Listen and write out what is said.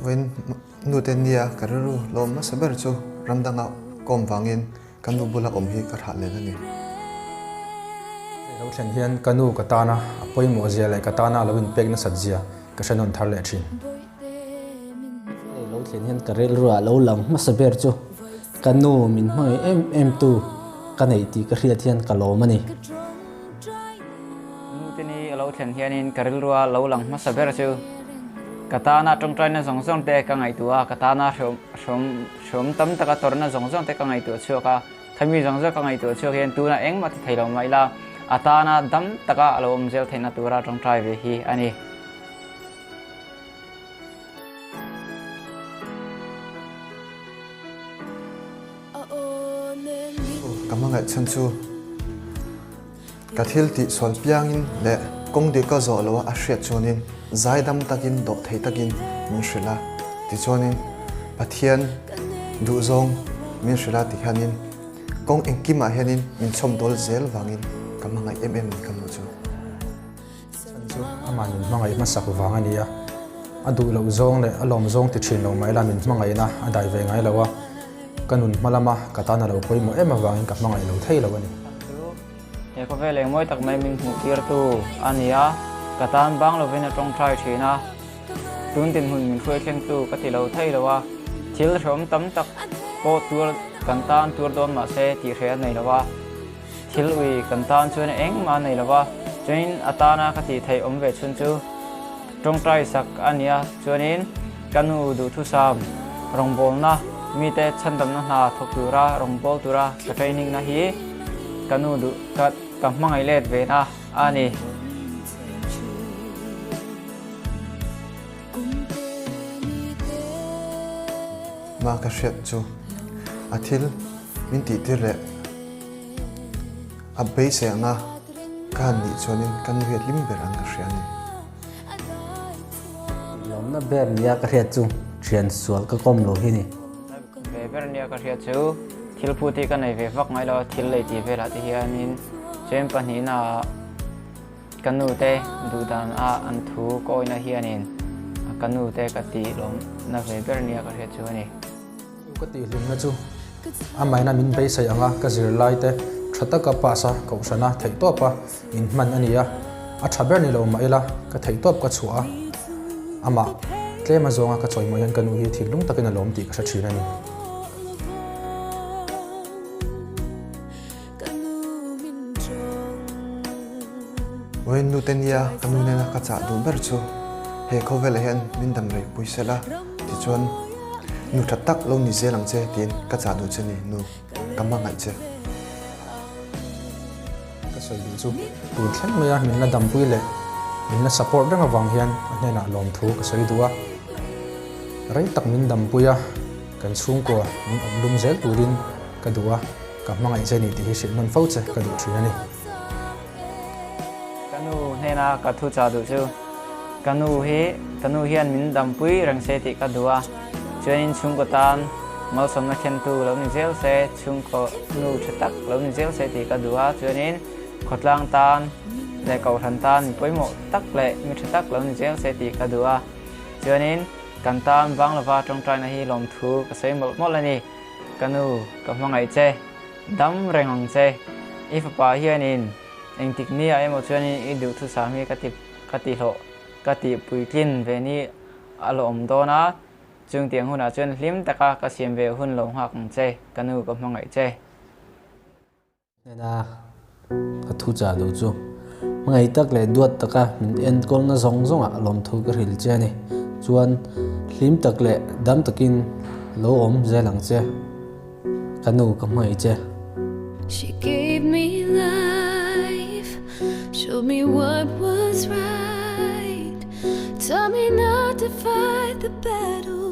Vawiin nute nia ka rilru lawm hmasa ber chu ram danga kawm vangin ka nu bula awm hi ka thlah len a ni. Hei lo thlen hian ka nu ka tana a pawimawh zia leh ka tana a lo inpek nasat zia ka hre nawn thar leh thin. Hei lo thlen hian ka rilruah lo lang hmasa ber chu ka nu min hmangaih em em tu ka neih tih ka hriat hian ka lawm a ni. Nute ni a lo thlen hianin ka rilrua lo lang hmasa ber chu ka tana tawngtaina zawng zawng te ka ngaihtuah a, ka tana hreawm tam taka tawrhna zawng zawng te ka ngaihtuah chhuak a, khami zawng zawng ka ngaihtuah chhuak hian tunah engmah ti thei lo mah ila a tana dam taka a lo awm zel theihna tura tawngtai ve hi a ni. Ka hmangaih chhan chu ka thil tih sual piangin leh kawng dik ka zawh loh a hriat chuanin zaidam takin dawh thei takin min hrilh a, tichuanin Pathian duhzawng min hrilh a tikhianin kawng engkimah hianin min chhawmdawl zel vangin ka hmangaih em em ni ka hmuh chu. Chhan chu amah min hmangaih hmasak vang a ni a, a duh loh zawng leh a lawm zawng ti thin lo mah ila min hmangaihna a dai ve ngai lo a, ka nun hma lama ka tan a lo pawimawh em avangin ka hmangaih lo thei lo a ni. Chhan chu he khawvel eng mawi tak mai min hmuh tirtu a ni a, ka tan bang lovin a tawngtai thin a, tun dinhmun min hruai thlengtu ka ti lo thei lo a, thil hrehawm tam tak pawh tur kan tan tur dawn mah se tih hreh a nei lo a. Thil ui kan tan chuan engmah a nei lo va, chuanin a tana ka tih theih awm ve chhun chu tawngtai sak a nia. Chuanin ka nu duhthusam rawngbawlna mite chhandamna hna thawk tura rawngbâwl tura ka training na hi ka nu duh ka ka hmangaih let ve na a ni. Mah ka hriat chu a thil min tihtir leh. A beisei anga ka han nih chuanin ka nu hi a hlim ber ang ka hria a ni. Lawmna ber nia ka hriat chu thian sual ka kawm lo hi ni. Ve ber nia ka hriat chu thil phut hi ka nei ve vak ngai lo a, thil lei tih velah te hianin chen pahnihna ah ka nu te duh dan a an thu ka awihna hianin ka nu te ka tih lawmna ve ber nia ka hriat chu a ni. Chu ka tihhlimna chu amaina min beisei anga ka zirlai te tha taka pass a kohhrana theihtawp a min hman a ni a, a tha ber ni lo mah ila ka theihtawp ka chhuah a, amah tlem azawnga ka chawimawi hian ka nu hi thinlung takin a lawm tih ka hre thin a ni. Vawiin nute nia ka nu nena ka chah duh ber chu he khawvelah hian min dam rei pui sela tichuan nu tha tak lo ni zel ang che tiin ka chah duh che ni nu ka hmangaih che. Ka sawi duh chu tun thleng maia min la dampui leh min la support reng avang hian a hnenah lawmthu ka sawi duh a, rei tak min dampui a kan chhungkua min awm lum zel turin ka duh a. Ka hmangaih che ni tih hi hrilh hman fo che ka duh thin a ni. Ka nu hnena ka thu chah duh chu ka nu hi ka nu hian min dampui reng se tih ka duh a, chuanin chhungkaw tan malsawmna thlentu lo ni zel se, chhungkaw nu tha tak lo ni zel se tih ka duh a, chuanin khawtlang tan leh kohhran tan mi pawimawh tak leh mi tha tak lo ni zel se tih ka duh a, chuanin kan tan bang lova tawngtaina hi lawmthu ka sawi mawlh mawlh a ni. Ka nu, ka hmangaih che. Dam reng ang che. I fapa hianin engtik ni ah emaw chuanin i duhthusam hi ka ti ka ti hlawh ka tih puitlin ve ni a la awm dawn a, chung tiang hunah chuan hlim taka ka siam ve hun lo nghak ang che, ka nu ka hmangaih che. Hnena ka thu chah duh chu hmangaih tak leh duat taka min enkawlna zawng zawngah lawmthu ka hrilh che a ni. Chuan hlim tak leh dam takin lo awm zel ang che, ka nu ka hmangaih che. She gave me life, showed me what was right, taught me not to fight the battle.